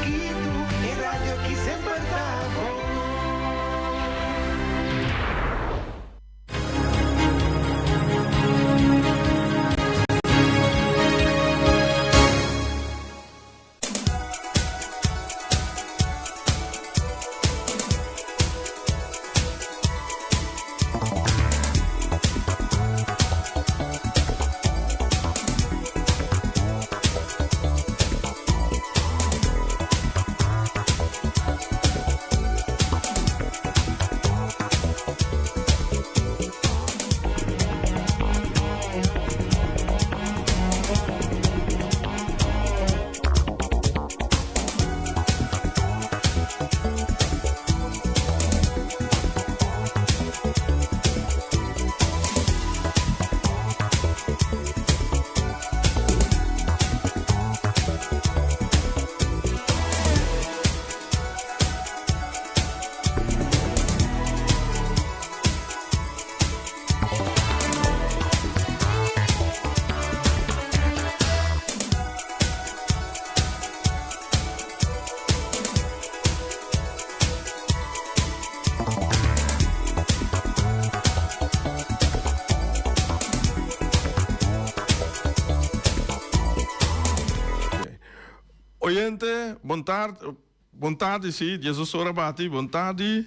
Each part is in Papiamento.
chikitu, e radio aki semper ta bon. Oyente, bon tardi. Bon tardi si, diesdos ora bati, bon tardi.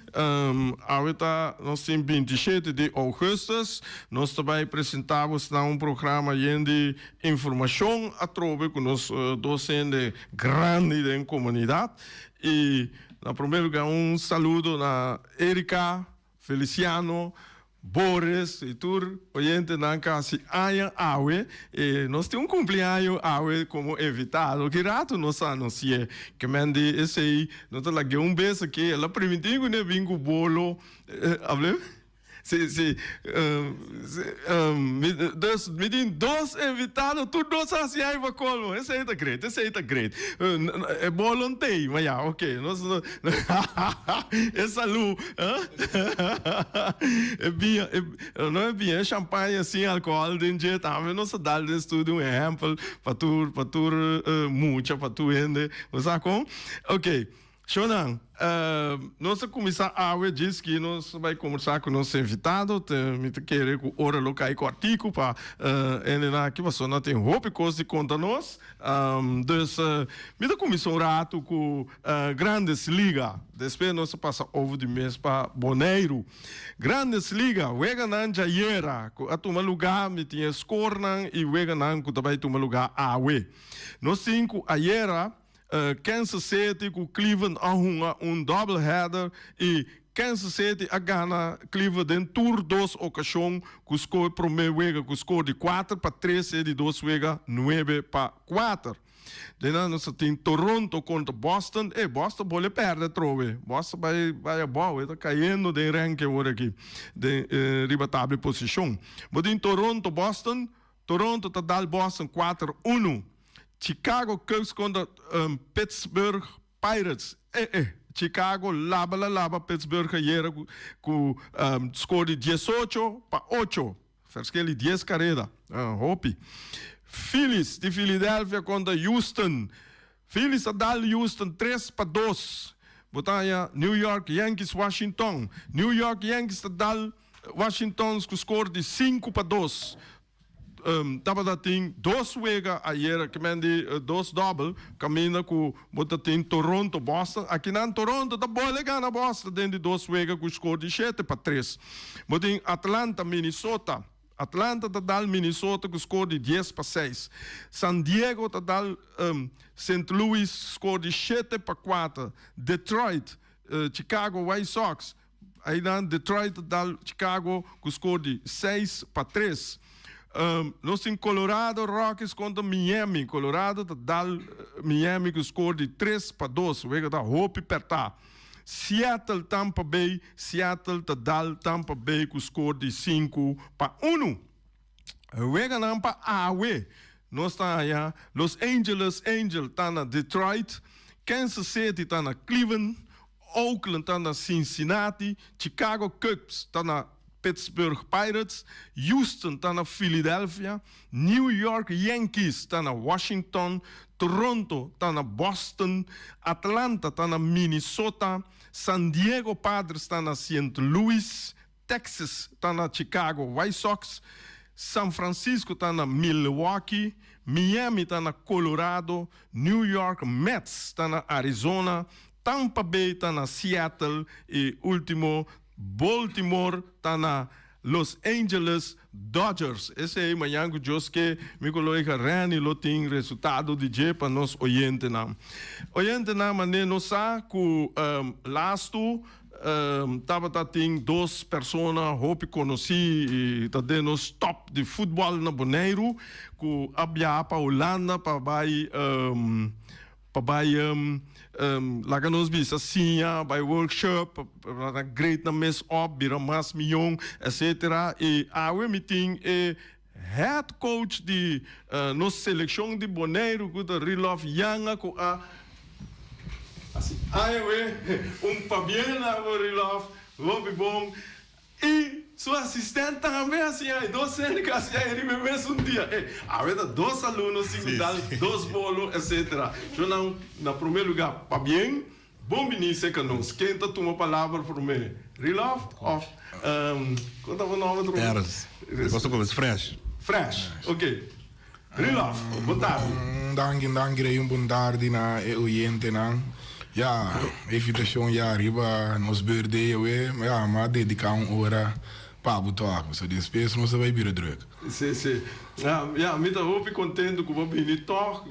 Awe ta nos tin 27 di augustus. Nos ta bai presenta bosnan un programa yen di informacion atrobe cu nos dos hende grandi den comunidad. Y na prome lugar un saludo na Erika, Feliciano, Boris y tur oyentenan cu haci aña awe. E nos tin un cumpleaños awe como invitado. Ki rato nos a anunci'e. Ke men di esey no ta lag'e un bes aki. El a primintí cu ne bin cu bolo. Hablé? Si, si. Dus mi tin dos invitado, tur dos a haci aña pa colmo. Esey ta great, esey ta great. E bolo n'tey, ma ya, ok. Nos, e salu. E biña, e, no e biña, e champaña sin alcohol den dje tambe nos a dal den studio un ehempel pa tur, pa tur mucha, pa tur hende. Bo sa con? Ok. Shownan, nos a cuminsa awe djis ki nos a bay combersa cu nos invitado. Te, mi ta kere cu ora lo cay cortico pa hendenan aki pasobra nan tin hopi cos di conta nos. Dus, mi ta cuminsa un rato cu Grandes Liga. Despues nos a pasa over di mes pa Boneiru. Grandes Liga, weganan djayera cu a tuma luga, mi tin e scorenan y weganan cu ta bay tuma luga awe. Nos tin cu ayera Kansas City cu Cleveland a hunga un double header y Kansas City a gana Cleveland den tur dos ocasion cu score prome wega cu score di 4-3 e di dos wega 9-4. Den nan nos a tin Toronto contra Boston. E Boston bole perde atrobe. Boston bai bai abao, e ta cayendo den ranking awor aki den riba tabla di posicion. Bo tin Toronto Boston, Toronto ta dal Boston 4-1. Chicago Cubs contra Pittsburgh Pirates. E e Chicago laba la laba Pittsburgh ayera cu cu score di 18-8. Verschil di dies kareda. Hopi. Phillies di Philadelphia kontra Houston. Phillies a dal Houston 3-2. Bo ta haña New York Yankees Washington. New York Yankees ta dal Washington ku skor di 5-2. Tabata tin dos wega ayer, ke men di dos dòbel, kaminda ku bo ta tin Toronto Boston. Akinan Toronto ta bole gana Boston den di dos wega ku skor di 7-3. Bo tin Atlanta Minnesota. Atlanta ta dal Minnesota ku skor di 10-6. San Diego ta dal Saint Louis skor di 7-4. Detroit, Chicago White Sox. Einan Detroit ta dal Chicago ku skor di 6-3. Nos tin Colorado Rockies kontra Miami. Colorado ta dal Miami ku skor di 3-2. Wega ta hopi pèrtá. Seattle Tampa Bay. Seattle ta dal Tampa Bay ku skor di 5-1. Weganan pa awe. Nos ta haña Los Angeles Angels ta na Detroit, Kansas City ta na Cleveland, Oakland ta na Cincinnati, Chicago Cubs ta na. Pittsburgh Pirates, Houston ta na Philadelphia, New York Yankees ta na Washington, Toronto ta na Boston, Atlanta ta na Minnesota, San Diego Padres ta na Sint Louis, Texas ta na Chicago White Sox, San Francisco ta na Milwaukee, Miami ta na Colorado, New York Mets ta na Arizona, Tampa Bay ta na Seattle y ultimo Baltimore ta na Los Angeles Dodgers. Esey mañan cu Dios ke mi colega Renny lo tin resultado di dje pa nos oyentenan. Oyentenan mane nos sa cu lastu tabata tin dos persona hopi conoci y ta den nos top di futbol na Boneiru cu a biaha pa Hulanda pa bay pa bai laga nos bisa siña, bai workshop, pa nan grade nan mes op, bira mas miyon, etcetera. Y awe mi tin e head coach di nos seleccion di Boneiru cu ta Rilof Janga cu a haci awe un pabien na bo Rilof, hopi bon. I su asistent tambe a siña e dos hende ku a siña e riba e mesun dia. E, awe ta dos alumno sin ku dal dos bolo, etcetera. Yo nan, na promé lugá, pabien, bon bini serka nos. Ken ta tuma palabra promé? Rilof òf, kon ta bo nòmber trobe? Terence. Bo ta kuminsá Fresh. Fresh, ok. Rilof, bon tardi. Danki, danki Rey, un bon tardi na e oyentenan. Ya, e invitacion ya riba nos birthday awe, ya, mi a dedica un ora pa bo tok, so despues nos a bay bira druk. Si, si. Ya, ya, mi ta hopi contento cu bo a bini tok.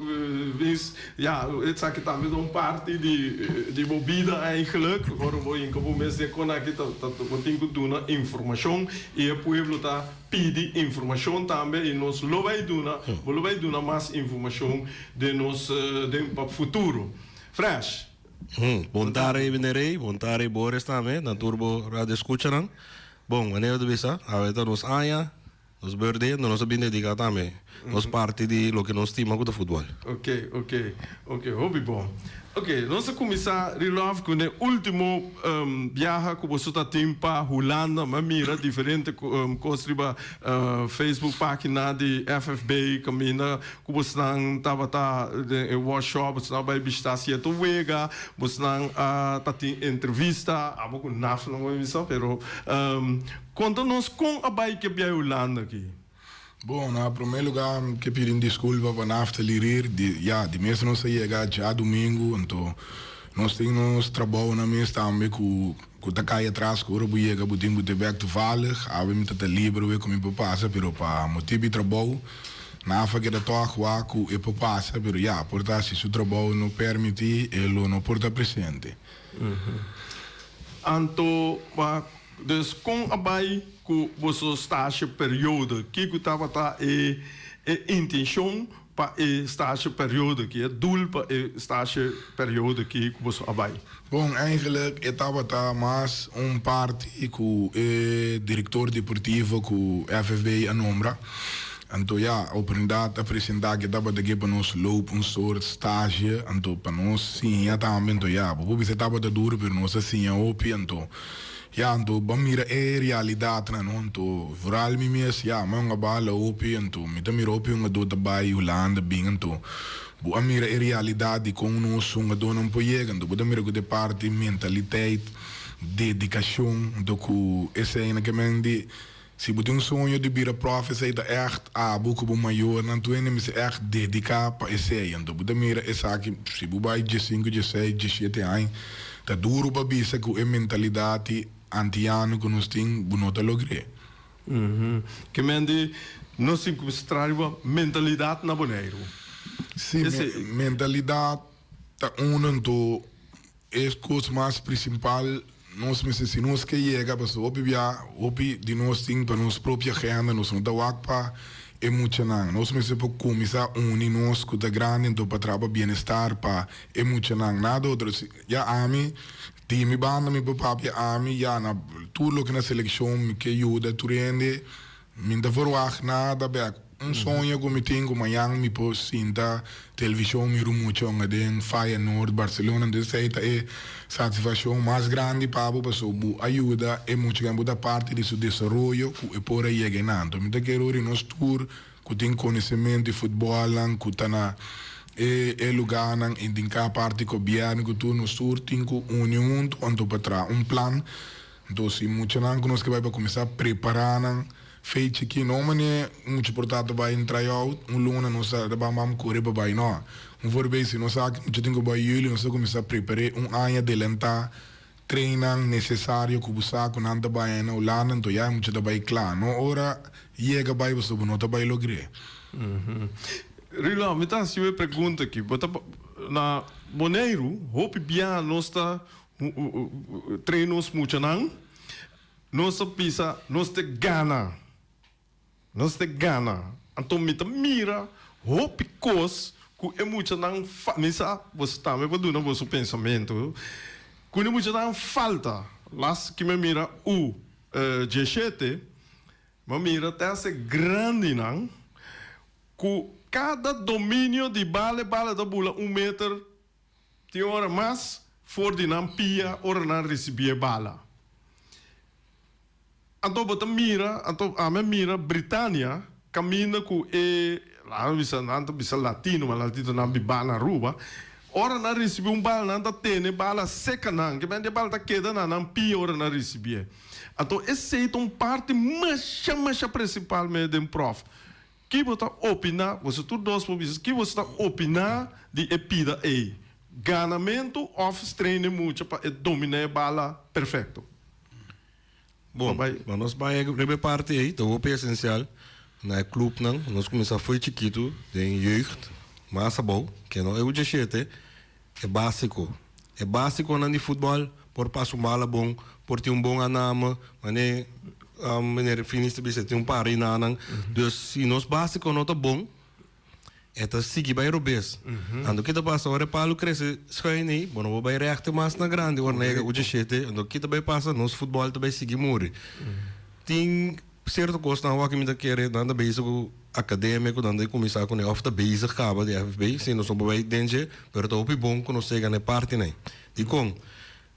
Mis, ya, esaki tambe ta un parti di, di bo bida eigenlijk. Ora bo hinca bo mes den con aki ta, ta, bo tin cu duna informacion y e pueblo ta pidi informacion tambe y nos lo bay duna, bo lo bay duna mas informacion den nos, den pa futuro. Fresh. Bon tarde Meneer, bon tarde Boris tambe, na tur bo radio escuchanan. Bon, manera ta bisa, awe ta nos aña, nos birthday, nos a bin dedica tambe nos parti di loke nos stima cu ta futbol. Ok, ok, ok, hopi bon. Ok, nos a cuminsa Rilove cu ne ultimo biaha cu boso ta tin pa Hulanda. Mi a mira diferente cos riba Facebook pagina di FFB caminda cu bosnan tabata den e workshop, bosnan a bay bishita cierto wega, bosnan a ta tin entrevista, abo cu Naf no a bisa, pero conta nos con a bay ke biaha Hulanda aki. Bon, na promé lugá mi ke pidi un diskulpa pa Naftali Rier, di ya, di mes nos a yega djadumingu, anto nos tin nos trabounan mes tambe ku ku ta kai atras ku ora bo yega bo tin ku te bèk toevallig, awe mi ta ta liber awe ku mi por pasa, pero pa motibu di trabou Naf a keda tòg wak ku e por pasa, pero ya, por ta si su trabou no permití e lo no por ta presente. Anto pa Dus kon a bai ku boso stage periode? Kiko tabata e e intenshon pa e stage periode ki, e doel pa e stage periode ki ku boso a bai? Bon, eigenlijk e tabata mas un parti ku e direktor deportivo ku FFB a nombra. Anto ya, oportunidat a presenta ku e tabata ke pa nos loop un soort stage, anto pa nos siña tambe. Anto ya, bo por bisa e tabata duro pero nos a siña hopi, anto. Ya, anto bo a mira e realidatnan, no? Anto vooral mi mes, ya, mi a hunga bala hopi, anto mi ta mira hopi hungadó ta bai Hulanda bin, anto bo a mira e realidat di kon nos hungadónan por yega, anto bo ta mira ku ta e parti mentaliteit, dedikashon, anto ku eseinan ke men di si bo tin un soño di bira prof esei ta ègt abo ku bo mayornan tur hende mester ègt dediká pa esei, anto bo ta mira esaki si bo bai diesinku, dieseis, diesshete aña ta duru pa bisa ku e mentalidat di antiano ku nos tin bo no ta logr'é. Ke men di nos tin ku mester riba mentalidat na Boneiru. Si, mentalidat ta unu anto E kos mas prinsipal nos mester si nos ke yega pasobra hopi bia hopi di nos tin pa nos propio agenda nos no ta wak pa e muchanan nos mester por kuminsá uni nos ku ta grandi anto pa traha pa bienestar pa e muchanan nada otro ya ami di mi banda mi por papia ami ya na tur loke na selekshon mi ke yuda tur hende mi no ta verwagt nada bek. Un soño ku mi tin ku mañan mi por sinta televishon mira un mucha hunga den Feyenoord, Barcelona, entonces esei ta e satisfakshon mas grandi pa bo pasobra bo a yuda e muchanan, bo ta parti di su desaroyo ku e por a yega einan. Anto mi ta kere ora nos tur ku tin konosementu di futbòlnan ku ta na e e lugánan i den kada parti gobièrnu ku tur nos tur tin ku uni huntu anto pa traha un plan. Anto si muchanan ku nos ke bai pa kuminsá prepará nan fei chikí no manera mucha por ta ta bai un try out un luna nos ta ban ban kore pa bai no. Un voorbeeld si nos sa ku mucha tin ku bai juli nos ta kuminsá prepar'é un aña adelantá trainnan nesesario ku bo sa ku nan ta bai na Hulanda anto ya e mucha ta bai kla no ora yega bai pasobra bo no ta bai logr'é. Rilo, mi ta hasi bo e pregunta aki. Bo ta na Boneiru hopi bia nos ta train nos muchanan, nos ta bisa nos ta gana. Nos ta gana. Anto mi ta mira hopi kos ku e muchanan fa, mi sa boso tambe por duna boso pensamentu, ku e muchanan falta. Las ki mi mira U dieshete, mi mira te hasta e grandinan ku kada dominio di bal e bala ta bula un meter, tin ora mas for di nan pia ora nan risibi e bala. Anto bo ta mira, anto ami a mira Britania caminda cu e, laga mi bisa, nan ta bisa latino, ma latino nan biba na Aruba, ora nan ricibi un bala nan ta tene bala seca nan, ke mente e bala ta keda na nan pia ora nan ricibié. Anto esey ta un parti masha masha principal me den prof. Ki bo ta opina, boso tur dos por bisa, ki boso ta opina di e pida ey? Ganamento of strene mucha pa e domina e bala perfecto? Bon, pa nos bai riba e parti ei, ta hopi esensial na e klupnan. Nos kuminsá fo'i chikitu den jeugd, mas abou, ke no e u djeshete, e básiko. E básikonan di futbòl por pasa un bala bon, por tin un bon aname, manera meneer Finis ta bisa, tin un par rinanan. Dus si nos básiko no ta bon, E ta sigui bai robes. Anto ki ta pasa ora e palu krese schuin ei, bo no por bai rechte mas na grandi ora na yega ucha shete. Anto ki ta bai pasa? Nos futbòl ta bai sigui muri. Tin sierto kosnan awor ki mi ta kere nan ta bezig ku akademia ku nan ta kuminsá kuné òf ta bezig kaba di FFB. Si nos no por bai den dje, pero ta hopi bon ku nos yega na e partinan ei. Dikon?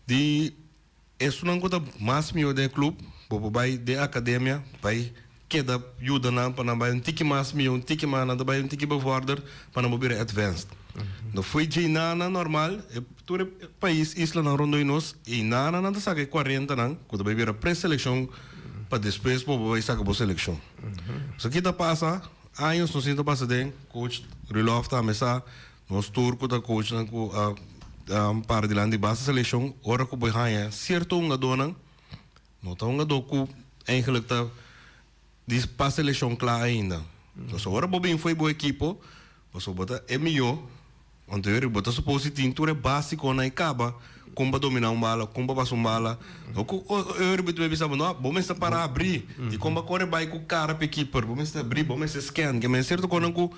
Di Esunnan ku ta mas mihó den e klup, bo por bai den akademia, bai keda yuda nan pa nan bai un tiki mas mihó, un tiki mas, nan ta bai un tiki bevorder pa nan por bira advanced. No fo'i djei nana normal, e tur e pais, islanan rondó di nos, ei nana nan ta saka e kuarentanan ku ta bai bira preselekshon pa despues bo por bai saka bo selekshon. So ki ta pasa? Años nos sinta pasa den, coach Rudolf tambe sa, Nos tur ku ta coachnan ku a para dilanti di basta selekshon, ora ku bo haña sierto hungadónan, no ta hungadó ku eigenlijk ta di pa selekshon kla ainda. Pasobra ora bo bin fo'i bo ekipo, pasobra bo ta e mihó, anto yori bo ta supos di tin tur e básikonan i kaba kon pa dominá un bala, kon pa pasa un bala. No ku yori bo ta bisa bo, no, bo mester para abrí, di kon bo a kore bai ku kara pa e keeper, bo mester abrí, bo mester scan. Ke men sierto konan ku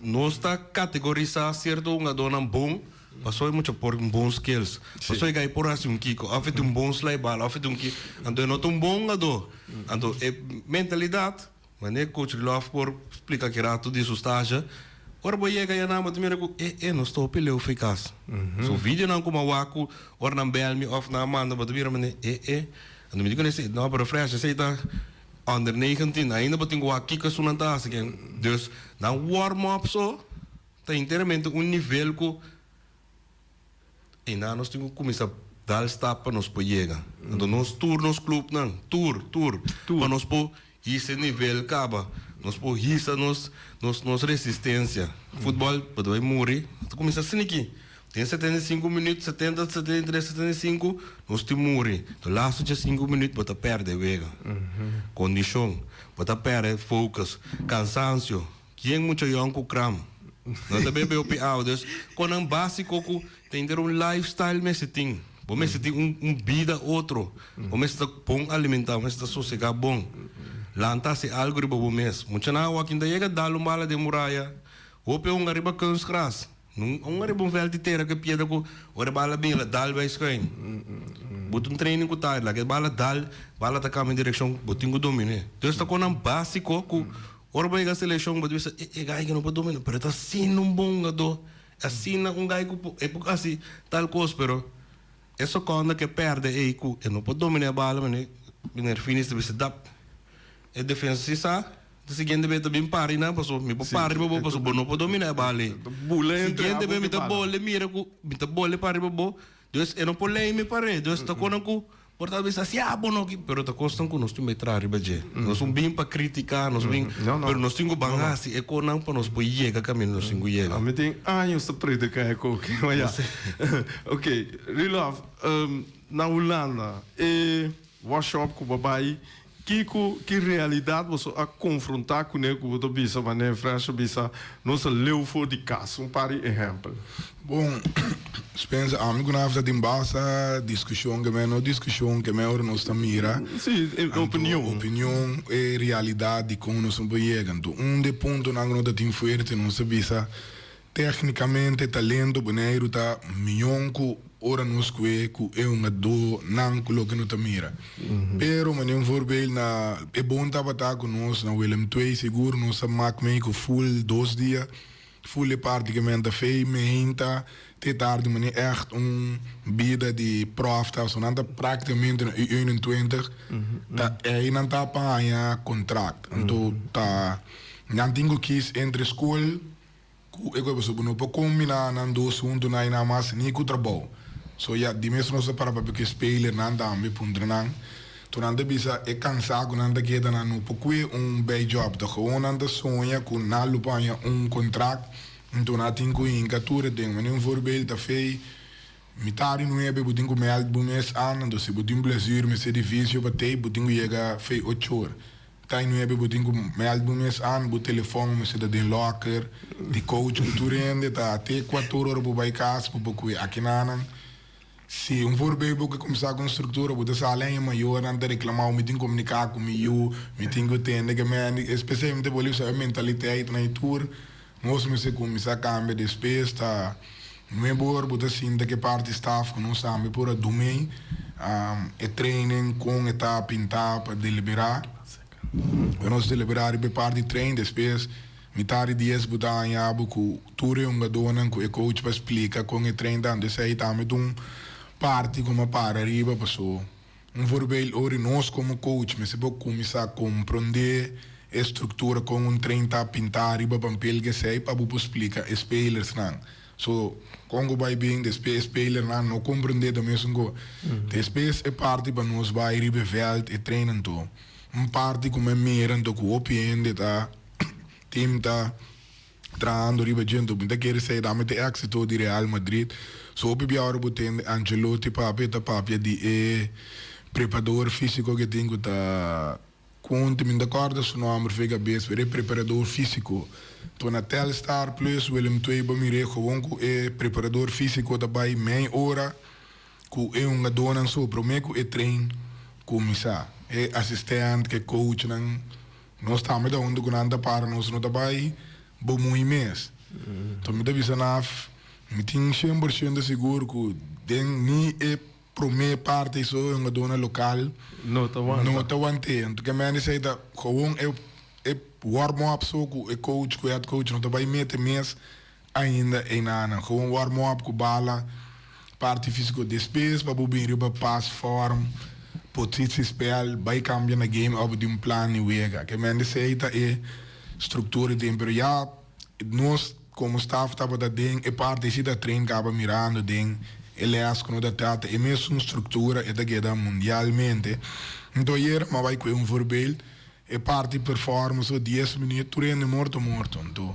Nos ta categorisa cierto hungadornan bon pasobra e mucha por un bon skills. Pasobra e guy por haci un kico of e tin un bon slide bal of e tin un ki anto e no ta un bon hungador. Anto e mentalidad manera coach Rudolf por splica aki rato di su stage ora bo yega ya nan bo ta mira cu e e nos ta hopi leu ficas. So videonan cu mi a wak cu ora nan bel mi of nan a manda bo ta mira manera e e anto mi di cu no pero fresh esey ta Under 19 ainda bo tin ku wak kiko esunnan ta hasi ken. Dus nan warm up so ta enteramente un nivel ku einan nos tin ku kuminsá dal stap pa nos por yega. Anto nos tur nos klupnan, tur, tur, pa nos por hisa e nivel kaba, nos por hisa nos nos nos resistensia. Futbòl bo ta bai muri, ta kuminsá asina aki. Den 75 minuut, 70, 73, 75, nos tin muri. De laatste dje sinku minuut bo ta perde wega. Kondishon, bo ta perde focus, kansansio, yen mucha yòn ku kram. Nan ta bebe hopi awa. Dus konan básiko ku ta henter un lifestyle mester tin. Bo mester tin un un bida otro. Bo mester ta bon alimentá, bo mester ta sosegá bon. Lanta hasi algu riba bo mes. Muchanan awa kin ta yega dal un bala den muraya. Hopi a hunga riba kunstgras. Nun un ariba un vèlt di tera ku e piedra ku ora e bala bin el a dal bai schuin. Bo ta un training ku ta lak e bala dal, bala ta kambia direkshon, bo tin ku domin'é. Dus ta konan básiko ku. Ora bo yega selekshon bo ta bisa e gai ke no por domina pero e ta asina un bon hungadó, asina un gai ku por e por hasi tal kos pero e sekonda ke pèrdè ei ku e no por domina e bala mane meneer Finis ta bisa dap e defensa si sa e siguiente bes ta bin para einan paso mi por para riba bo paso bo no por domina e bala ei siguiente bes mi ta bole mira ku mi ta bole para riba bo dus e no por lei mi par'e dus ta konan ku Por ta bisa si abo no ki, pero ta kosnan ku nos tin bai traha riba dje. Nos no bin pa kritiká, nos bin, pero nos tin ku ban hasi e konan pa nos por yega kaminda nos tin ku yega. Ami tin años ta prediká e koki, ma ya. Ok, Rilov, na Hulanda e workshop ku bo a bai, kiko, ki realidat boso a konfrontá kuné ku bo ta bisa manera Fresh a bisa, nos a leu for di kas? Un par di ehèmpel. Bon, Spencer, ami ku Naf ta tin basta diskushon ke men no diskushon ke men ora nos ta mira. Sí, e opinion. Opinion, e realidat di kon nos no por yega. Anto un di e puntonan ku nos ta tin fuerte nos ta bisa teknikamente talento Boneiru ta mion ku ora nos kue ku e hungadónan ku loke no ta mira. Pero manera un voorbeeld na e bon tabata ku nos na Willem II sigur nos a mak mee ku full dos dia. Full e parti ke men ta fei meinta te tardi mane echt un bida di prof ta so nan ta praktikamente na U 21 ta ei nan ta pa haña kontrakt anto ta nan tin ku kis entre skol ku e koe pasobra bo no por kombina nan dos huntu na einan mas ni ku trabou so ya di mes nos ta para papia ku e speler nan tambe puntra nan To nan ta bisa e kansa ku nan ta keda nan no por kue un bijjob ta gewoon nan ta soña ku nan lo por haña un kontrakt nto nan tin ku hinka tur e den manera un voorbeeld ta fei mitad di nuebe bo tin ku meld bo mes an anto si bo tin blessure mester di fisio pa tei bo tin ku yega fei ocho or mitad di nuebe bo tin ku meld bo mes an bo telefon mester ta den locker di coach ku tur hende ta te kuater ora bo bai kas bo por kue akinanan. Si un voorbeeld bo ke kumsa ku un struktura bo ta sali aña mayornan ta reklamá mi tin komuniká ku mi yu, mi tin ku tende ke men espesialmente bo sa e mentaliteit na e tur nos mester kuminsá kambia despues ta nuebe ora bo ta sinta ke parti staf ku nos tambe por a dumei e training kon e ta pintá pa deliberá nos deliberá riba e parti train despues. Mitar di dies bo ta haña bo ku tur e hungadónan ku e coach pa splika kon e train ta. Anto esei tambe ta un parti ku mi a para riba paso un voorbeeld ora nos komo coach mester por kuminsá komprondé e struktura kon un train ta pintá riba pampel ke esei pa bo por splika e spelersnan. So kon ku bai bin despues e spelernan no komprondé ta mesun ku despues e parti pa nos bai riba e vèlt e train anto un parti ku mi a mira anto ku hopi hende ta Team ta trahando riba dje anto mi ta kere esei dame te exito di Real Madrid. So hopi bia ora bo tende Ancelotti papia ta papia di e prepador fisico ke tin ku ta konte mi no ta korda su nomber fe kabes pero e preparador fisico. To na Telstar plus Willem II bo mire gewoon ku e preparador fisico ta bai mei ora ku e hungadónan so prome ku e train kuminsá. E asistent ke coachnan. Nos tambe ta huntu ku nan ta para nos no ta bai bo mui mes. Enton mi ta bisa naf mi tin 100% sigur ku den ni e prome parti so e hungadónan lokal No ta wanta. no ta want'é. Enton ke mende esei ta gewoon e e warm up so ku e coach ku head coach no ta bai mete mes ainda einanan. Gewoon warm up ku bala, parti fisico despues pa bo bin riba pas form, positie spel, bai cambia na game of di un plan di wega. Ke men esey ta e structura den pero ya nos como staff tabata den e parti si ta train caba mirando den e les cu no ta trata e mesun structura e ta keda mundialmente. Enton ayer mi a bai cu e un voorbeeld. E parti performance so dies minuut tur hende morto morto anto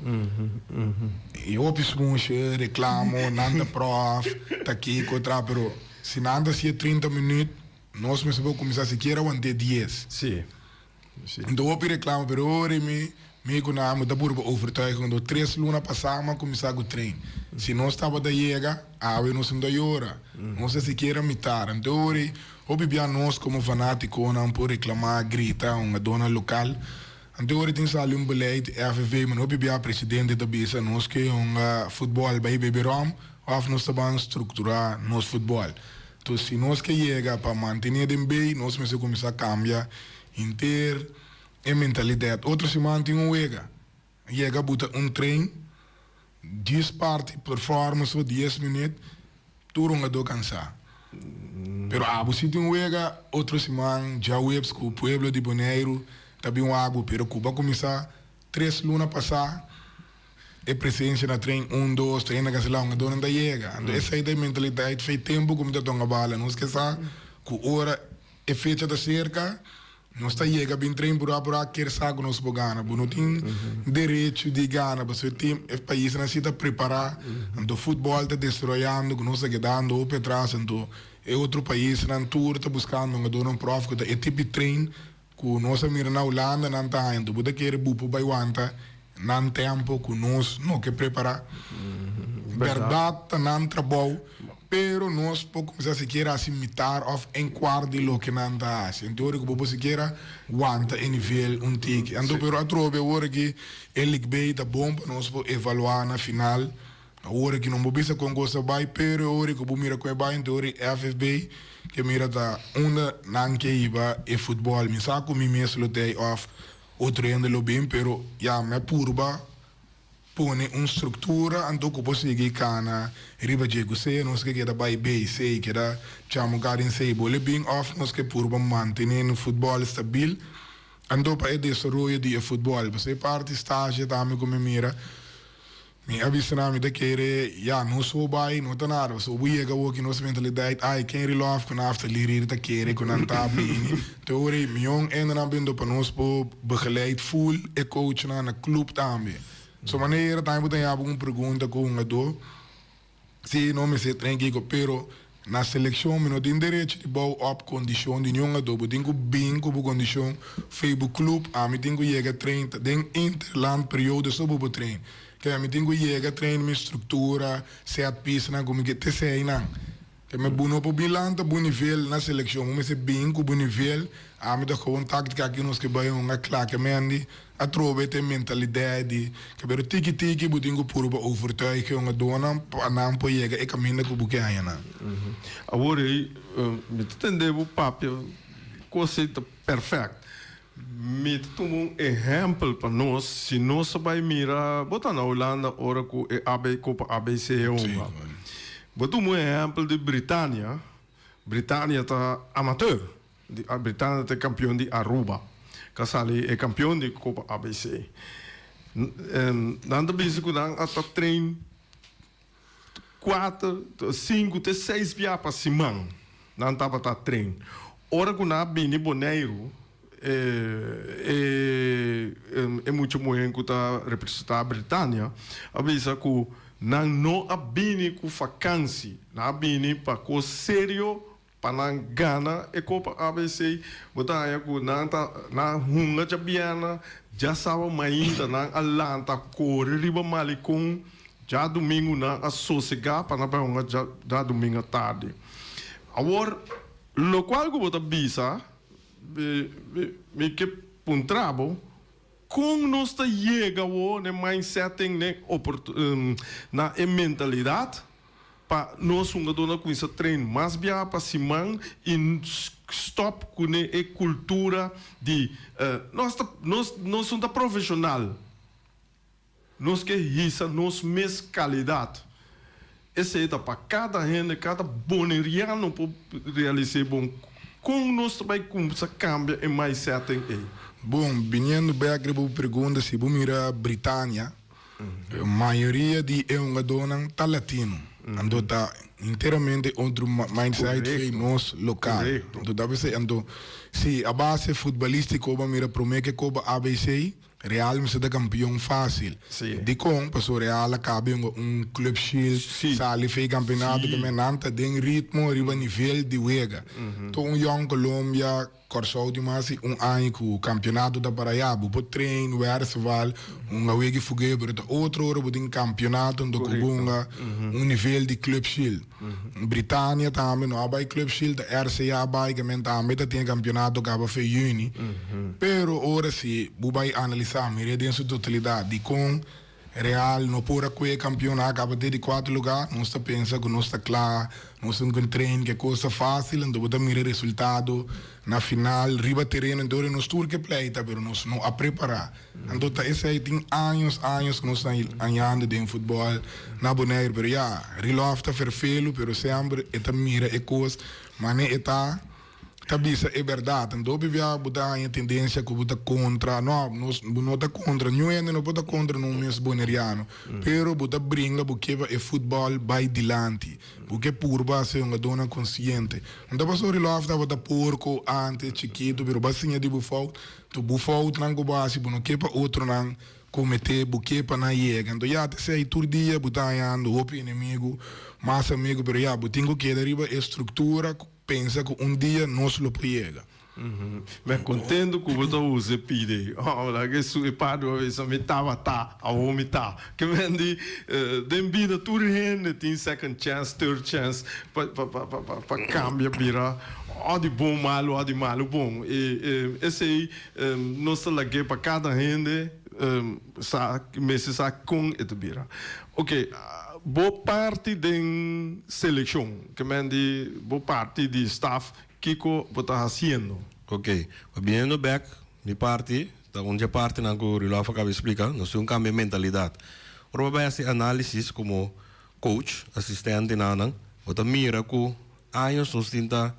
e hopi smushe reclamo nan ta prof ta kiko tra pero si nan ta hacié 30 minuut nos mester por cuminsa sikiera wante dies anto hopi reclamo pero ora mi mi cu nan mi ta purba overtuigen anto tres luna pasa mi a cuminsa cu train si nos tabata yega awe nos no ta yora nos ta sikiera mitar anto ora Hopi bia nos komo fanatikonan por reklamá, grita hungadónan lokal. Anto ora tin sali un beleid di FFA, men hopi bia presidente ta bisa nos ke hunga futbòl bai bebe ròm òf nos ta ban strukturá nos futbòl. Enton si nos ke yega pa mantené den bei nos mester kuminsá kambia henter. E mentalidat. Otro siman tin un wega. Yega buta un train, dies parti performance so dies minuut, tur hungadó kansá. Pero abo si tin un wega otro siman djaweps ku pueblo di Boneiru ta bin wak-bo, pero ku bo a kuminsá tres luna pasá e presensia na train un, dos, train na kanselá hungadónan ta yega. Anto esei ta e mentalidat fei tempu ku mi ta tonga bala. Nos ke sa ku ora e fecha ta serka. Nos ta yega bin train purá purá kier sa ku nos por gana. Bo no tin derecho di gana pasobra e team e paisnan si ta prepará. Anto futbòl ta desaroyando ku nos ta kedando hopi atras. Anto e otro paisnan tur ta buskando hungadónan pròf ku ta e tipo di train ku nos a mira na Hulanda nan ta haña. Anto bo ta kere bo por bai wanta nan tempo ku nos no ke prepará. Bèrdat ta nan trabou. Pero nos por cuminsa sikiera haci mitar of een kwart di loke nan ta haci. En teoria cu bo por sikiera wanta e nivel un tiki. Anto pero atrobe awor aki e League B ta bon pa nos por evalua na final. Awor aki no por bisa con cos ta bay pero e ora cu bo mira con e bay en teoria FFB ke mira ta unda nan ke hiba e futbol. Mi sa cu mi mes lo tey of otro hende lo bin pero ya mi a purba. Pone un struktura anto ku por sigui kana riba dje ku sea nos ke keda bai B, C, keda chamuká den C bole bin òf nos ke purba mantené no futbòl stabil anto pa e desaroyo di e futbòl. Pasobra e parti stage tambe ku mi mira mi a bisa nan mi ta kere ya nos so bai no ta nada pasobra bo yega awoki nos mentalidat ai ken rilòf ku nafta lirir ta kere ku nan ta bini te ora ei mion endenan bindo pa nos por begeleid full e coachnan na club tambe. So manera tambe bo ta yaba un pregunta ku hungadó, si no mester train kiko, pero na selekshon mi no tin derecho di bou op kondishon di niun hungadó. Bo tin ku bin ku bo kondishon fei bo club, ami tin ku yega train ta den interland periodo so bo por train. Ke ami tin ku yega train mi struktura, set piecenan ku mi ke te eseinan. Te me bu no por bin lanta bu nivel na seleccion, bu mester bin cu bu nivel, ami ta gewoon tactica aki nos ke bay hunga cla ke mendi atrobe te mentalidad di ke pero tiki tiki bu tin cu purba overtuig e hungadornan pa nan por yega e caminda cu bu ke haña nan. Awor ei mi ta tende bo papia cos ei ta perfect. Mi ta tuma un ehempel pa nos, si nos a bai mira, bo ta na Hulanda ora ku e AB Kopa ABC e hunga. Bo tuma un ehempel di Britania, Britania ta amateur, di Britania ta e kampion di Aruba, ka sali e kampion di Kopa ABC. Nan ta bisa ku nan a ta train kuater, sinku te seis bia pa siman nan tabata train. Ora ku nan a bini Boneiru, e e mucha muhé ku ta representá Britania a bisa ku nan no a bini ku fakansi, nan a bini pa kos serio Pa nan gana e Copa ABC, bo ta haña ku nan ta nan hunga djabièrnè, djasaba mainta nan a lanta kore riba Malecon, djadumingu nan a sosegá pa nan bai hunga djadumingu atardi. Awor, lokual ku bo ta bisa, mi ke puntra bo, kon nos ta yega awor n'e mindsetting, n'e na e mentalidat Pa nos hungadónan kuminsá train mas biaha pa siman i stòp ku ne e kultura di nos ta nos nos no ta profeshonal, nos ke hisa nos mes kalidat. Esei ta pa kada hende, kada boneriano por realis'é bon. Kon nos ta bai kuminsá kambia e mindsetting ei? Bon, biniendo bèk riba bo pregunta, si bo mira Britania, Mayoria di e hungadónan ta latino, anto ta enteramente otro mindset fe nos lokal. Anto ta p'esei, anto si a base futbalístiko bo a mira promé ke Kopa ABC, Real mester ta kampion fásil. Dikon? Pasobra Real a kaba hunga un Club Shield, sali fe e kampeonato, ke men nan ta den ritmo riba nivel di wega. Anto un Jong Colombia. Kòrsou tin mas di un aña ku kampionato ta para ya. Bo por train, wèrseval, hunga wega i fugeo, pero ta otro ora bo tin kampionato nto ku bo hunga un nivel di Club Shield. Britania tambe no a bai Club Shield, ta RCA a bai, ke men tambe ta tin e kampionato kaba fe yüni. Pero ora si bo bai analisá, mir'é den su totalidat dikon. Real no por a kue kampion a kaba te di kuater lugá. Nos ta pensa ku nos ta kla, nos tin ku train ke kos ta fásil, anto bo ta mira e resultado na final riba tereno. Anto ora nos tur ke pleita pero nos no a prepará. Anto ta esei tin años años ku nos ta añando den futbòl na Boneiru. Pero ya, Rilòf ta ferfelu pero semper e ta mira e kos mane e ta. Ta bisa e berdad. Anto hopi bia bo ta haña tendencia cu bo ta contra. No, nos, bo no ta contra. Niun hende no por ta contra nun mes Boneriano. Pero bo ta bringa, bo ke pa e futbol bay dilanti. Bo ke purba haci hungadornan consciente. No ta pasobra Rilòf tabata porco antes, chikito, pero bo a siña di bo fout. Anto bo foutnan cu bo haci, bo no ke pa otronan comete, bo ke pa nan yega. Anto ya, ta esey tur dia bo ta hañando hopi enemigo, mas amigo, pero ya, bo tin cu keda riba e structura cu. Pensa ku un dia nos lo por yega. Mi a contento cu bo ta usa e pide. Oh, la ke su e padre a bisa mi tabata, awor mi ta. Ke men di den bida tur hende tin second chance, third chance pa pa pa pa pa cambia bira o di bon malo o di malo bon. E esey nos ta lag'é pa cada hende sa mester sa con e ta bira. Ok, bo parti den seleccion. Ke men di bo parti di staf kiko bo ta hasiendo? Ok, pa biniendo bek mi parti ta un dje partinan ku Rudolf a kaba di splika, nos tin un kambia mentalidat. Ora bo bai hasi análisis komo coach, asistente nan, bo ta mira ku años nos tin ta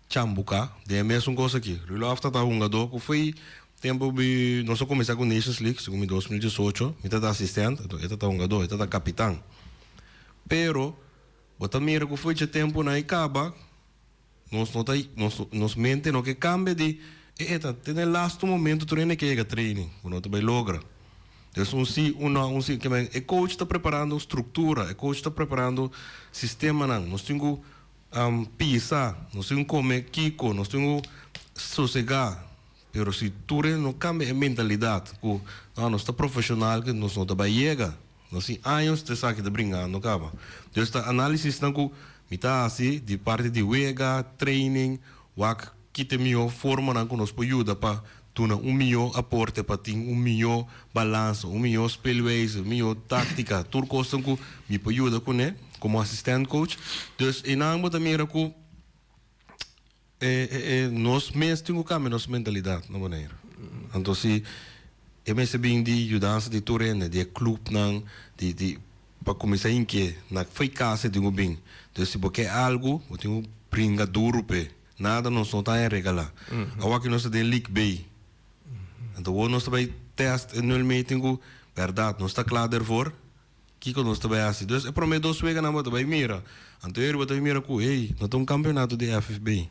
chambuká den e mesun kos aki. Rudolf ta ta hungadó ku foi tempu bi nos a kuminsá ku Nations League, segun mi 2018, mi ta ta asistente, anto e ta ta hungadó, e ta ta kapitan. Pero Bo ta mira ku fecha tempunan ei kaba, nos no ta, nos, nos mente no ke kambia di, e e ta te na e lastu momento tur hende ke yega training, bo no ta bai logra. Dus un si, un no, un si, ke men e coach ta preparando struktura, e coach ta preparando sistemanan, nos tin ku pisa, nos tin ku kome kiko, nos tin ku sosegá, pero si tur hende no kambia e mentalidat ku no, nos ta profeshonal ke nos no ta bai yega. Nos tin años ta esaki ta bringando caba. Dus ta analisisnan cu mi ta haci di parti di wega, training, wak ki ta e miho formanan cu nos por yuda pa duna un miho aporte pa tin un miho balansa, un miho speelwijze, un miho tactica, tur cosnan cu mi por yuda cune como assistent coach. Dus eynan bo ta mira cu E nos mes tin ku kambia nos mentalidat na Boneiru. Anto si e mester bin di yudansa di tur hende, di e klupnan, di di pa kuminsá hinkié na fo'i kas e tin ku bin. Entonces si bo ke algu bo tin ku bringa duru p'e. Nada nos no ta haña regalá. Awor aki nos ta den League B. Anto awor nos ta bai tèst e nulmeting ku bèrdat nos ta kla dervoor. Kiko nos ta bai hasi? Dus e promé dos weganan bo ta bai mira. Anto eri bo ta bai mira ku, hey, no ta un kampeonato di FFB.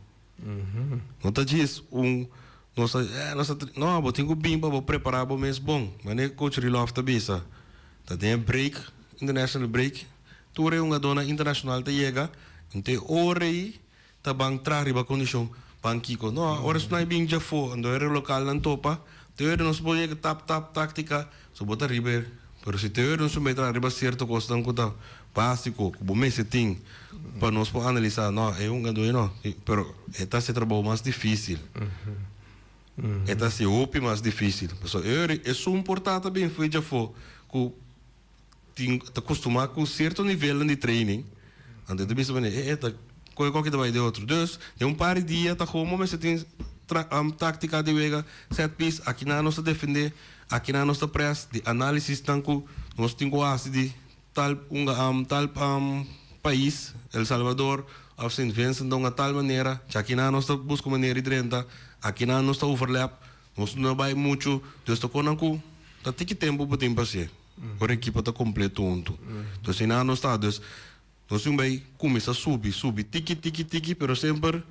No ta djis un nos ta, eh, nos ta, no, bo tin ku bin pa bo prepará bo mes bon. Manera coach Rilòf ta bisa, ta den e break, international break, tur e hungadónan internashonal ta yega, anto e ora ei Ta ban traha riba kondishon ban kiko. No, ora esnan bin djafó, anto e lokalnan topa, te ora nos por yega tap tap taktika, so bo ta riba e, pero si te ora nos mester traha riba sierto kosnan ku ta básiko, ku bo mester tin pa nos por analisá, no, e hungadó ei no, pero e ta hasi e trabou mas difísil. E ta hasi hopi mas difísil. Pasobra e ora esun por ta ta bin fo'i djafó ku tin ta kustumá ku sierto nivelnan di training, anto e ta bisa manera e e ta kohe koke ta bai den otro. Dus den un par di dia ta komo mester tin táktika di wega, set piece, akinan nos ta defendé, akinan nos ta press, di análisisnan ku nos tin ku hasi di tal un tal pais, El Salvador òf Saint Vincent ta un tal manera, djakinan nos ta buska un manera di drenta, akinan nos ta overlap. Nos no bai muchu, dus ta konan ku ta tiki tempu bo tin pa hasié, ora ekipo ta kompleto huntu. Dus asina nos ta, dus nos tin bai kuminsá subi, subi tiki, tiki, tiki, pero semper